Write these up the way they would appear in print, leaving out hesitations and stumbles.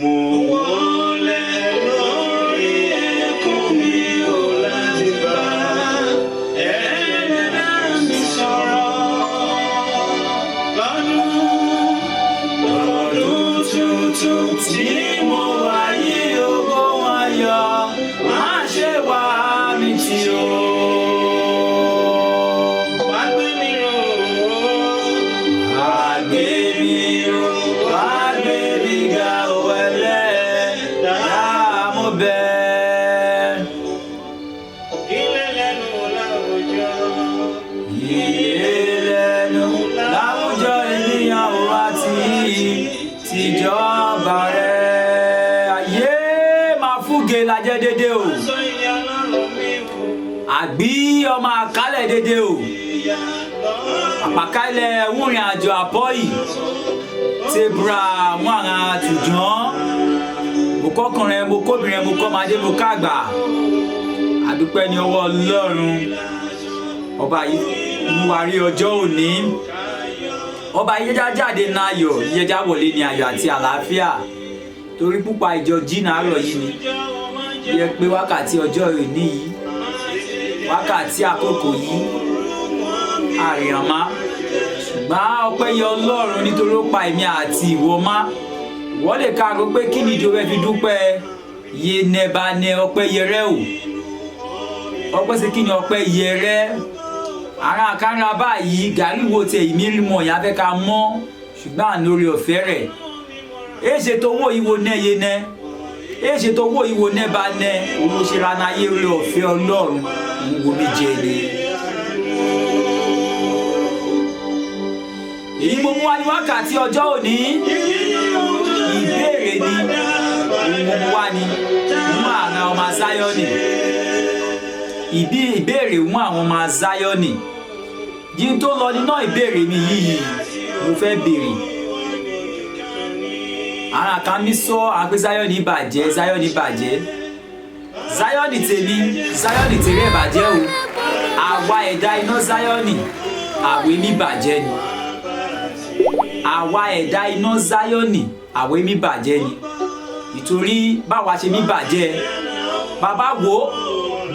Mo wọlé lórí ẹkún mi ò láti bá Ẹlẹ́dàá mi sọ̀rọ̀. Lọ́dún lọ́dún tuntun tí mo wáyé, ògo ayọ̀ má ṣe wá mi tì o. Wá gbé mi ró, wá gbé mi ró, wá gbé mi ga o, Ẹlẹ́dàá mo bẹ̀. Ilé lẹ́nu láwùjọ. Ilé lẹ́nu láwùjọ ènìyàn ò àti tìjọba rẹ̀. Ayé máa fúge lajẹ́ dédé o. Àgbí ọmọ àkálẹ̀ dédé o. Àpàkálẹ̀ wúrin àjò àpọ́yì. Tebra wọn àwọn àtùjọ́. Mo kọ́kùnrin, mo kóbìnrin, mo kọ́mọdé, mo kágbà. Àdúpẹ́ ní ọwọ́ Ọlọ́run. Ọba yìí mú wa rí ọjọ́ òní. Ọba yíyá jáde ní ayọ̀, yíyá wọlé ní ayọ̀ àti àlàáfíà. Torí púpọ̀ ìjọ jí nàárọ̀ yìí ni. Yẹ pé wákàtí ọjọ́ òní yìí, wákàtí àkókò yìí, àríyànmá. Ṣùgbọ́n ọpẹ́ yẹ Ọlọ́run nítorí ó pa èmi àti ìwọ má. Ìwọ lè ka àgọ́ pé kí ni ìdí o fẹ́ fi dúpẹ́ yé nẹba nẹ ọpẹ́ yẹrẹ o. Ọpẹ́ sí kí ni ọpẹ́ yẹrẹ? Ara àkàrà báyìí, gàrí wo tẹ ìmírí mọ̀ ìyá fẹ́ ká mọ́, ṣùgbọ́n àná orí ọ̀fẹ́ rẹ̀. Èṣe tó owó ìwo nẹ́ yé nẹ́. Èṣe tó owó ìwo nẹ́ bá nẹ́. Òun ṣe ra náyé orí ọ̀fẹ́ Ọlọ́run. Òun wo mi jẹ ni. Èyí mo mú wá ní wákàtí ọjọ́ òní. Ìbéèrè ni òun mo mú wá ní mú àwọn ọmọ Záyọ́nì. Ìbí ìbéèrè mú àwọn ọmọ Záyọ́nì. Yí tó lọ nínú ìbéèrè mi yìí, mo fẹ́ béèrè. Àwọn kan mi sọ àwọn pé Záyọ́nì bàjẹ́, Záyọ́nì bàjẹ́. Záyọ́nì tèmi, Záyọ́nì tèrè bàjẹ́ o. Àwa ẹ̀dá iná Záyọ́nì, àwẹ̀ mi bàjẹ́ ni. Àwa ẹ̀dá iná Záyọ́nì, àwẹ̀ mi bàjẹ́ ni. Ìtorí báwa ṣe mi bàjẹ́. Bàbá wo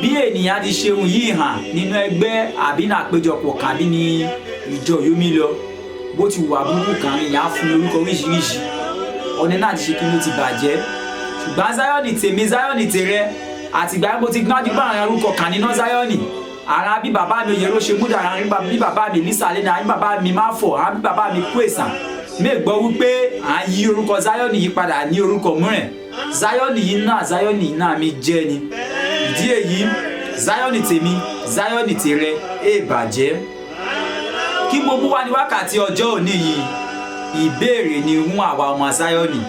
bí ènìyàn ti ṣe ohun yìí hàn nínú ẹgbẹ́ àbí ní àpéjọpọ̀ kàbí ní ìjọ yomi lọ. Bó ti wà burúkú kan ìyá fún orúkọ oríṣiríṣi. Ọ̀nà náà ti ṣe kí ló ti bàjẹ́. Ṣùgbọ́n Záyọ́nì tèmi, Záyọ́nì tèrẹ, àtìgbà mo ti gbájú bá àwọn orúkọ kan nínú Záyọ́nì. Ara bí bàbá mi Oyèrò ṣe múdà, ara bí bàbá mi Lísàlẹ̀ ní, ara bí bàbá mi Máfọ̀, ara bí bàbá mi Kúèsàn. Mi gbọ́ wípé à ń yí orúkọ Záyọ́nì yìí padà ní orúkọ mìíràn. Záyọ́nì yìí náà, Záyọ́nì yìí náà mi jẹ́ ni. Ìdí èyí, Záyọ́nì tèmi, Záyọ́nì tèrẹ, é bàjẹ́. Kí mo mú wá ní wákàtí ọjọ́ òní yìí, ìbéèrè ni fún àwa ọmọ Záyọ́nì.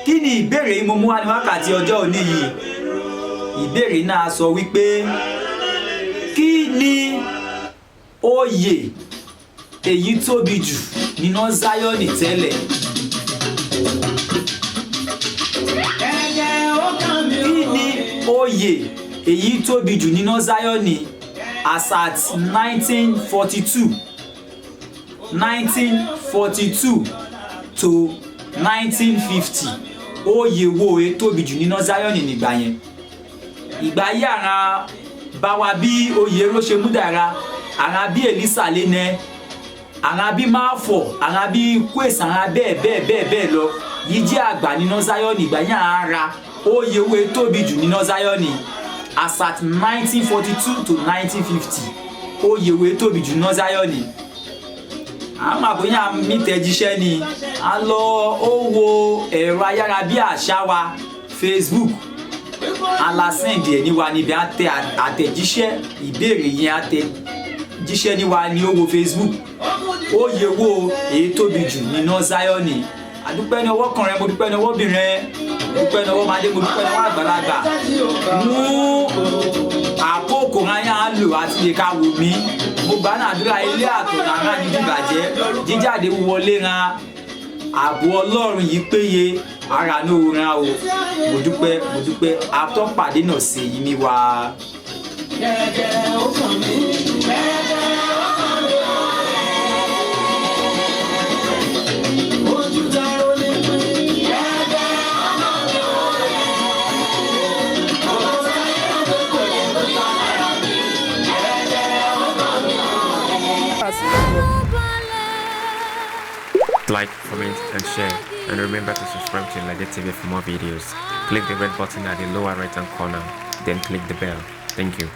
Kí ni ìbéèrè yìí mo mú wá ní wákàtí ọjọ́ òní yìí? Ìbéèrè náà sọ wípé kí ni oyè èyí tóbi jù nínú Záyọ́nì tẹ́lẹ̀? Kí ni oyè èyí tóbi jù nínú Záyọ́nì as at 1942, 1942 to 1950? Oyè wo e tóbi jù nínú Záyọ́nì nígbà yẹn? Ìgbà yí àrà báwa bí oyè ló ṣe mú dára, àrà bí Èlísà lénẹ, àrà bí Máfọ̀, àrà bí Kúèsàn, àrà bẹ́ẹ̀ bẹ́ẹ̀ bẹ́ẹ̀ bẹ́ẹ̀ lọ. Yìí jẹ́ àgbà nínú Záyọ́nì ìgbà yẹn àrà oyè wo e tóbi jù nínú Záyọ́nì as at 1942 to 1950? Oyè wo e tóbi jù nínú Záyọ́nì? Àwọn àbóyá mi tẹ̀jíṣẹ́ ni a lọ ó wo ẹ̀rọ ayárabíàṣá wa Facebook, alasẹ́ǹdì ẹ̀ ní wa níbi àtẹ àtẹ̀jíṣẹ́ ìbéèrè yẹn àtẹ̀jíṣẹ́ ní wa ní ó wo Facebook. Oyè wo èyí tóbi jù nínú Záyọ́nì? Àdúpẹ́ ní ọwọ́ kùnrin, mo dúpẹ́ ní ọwọ́ obìnrin, mo dúpẹ́ ní ọwọ́ ọmọdé, mo dúpẹ́ ní ọwọ́ àgbàlagbà. Mú àkókò ráyà á lò àti lè ká wò mí. Mo gbà náà àdúrà ilé àtọ̀nà àrà ní ìbàjẹ́ jíjáde wọlé ran ààbò Ọlọ́run yìí péye ara ní òun ran o. Mo dúpẹ́, mo dúpẹ́ àtọ́pàdé náà ṣe yí mi wá. Gẹ́gẹ́ ó kàn mí, gẹ́gẹ́ ó kàn mí. Ojú ta ló ní pín. Like, comment and share, and remember to subscribe to Ilaje TV for more videos. Click the red button at the lower right hand corner, then click the bell. Thank you.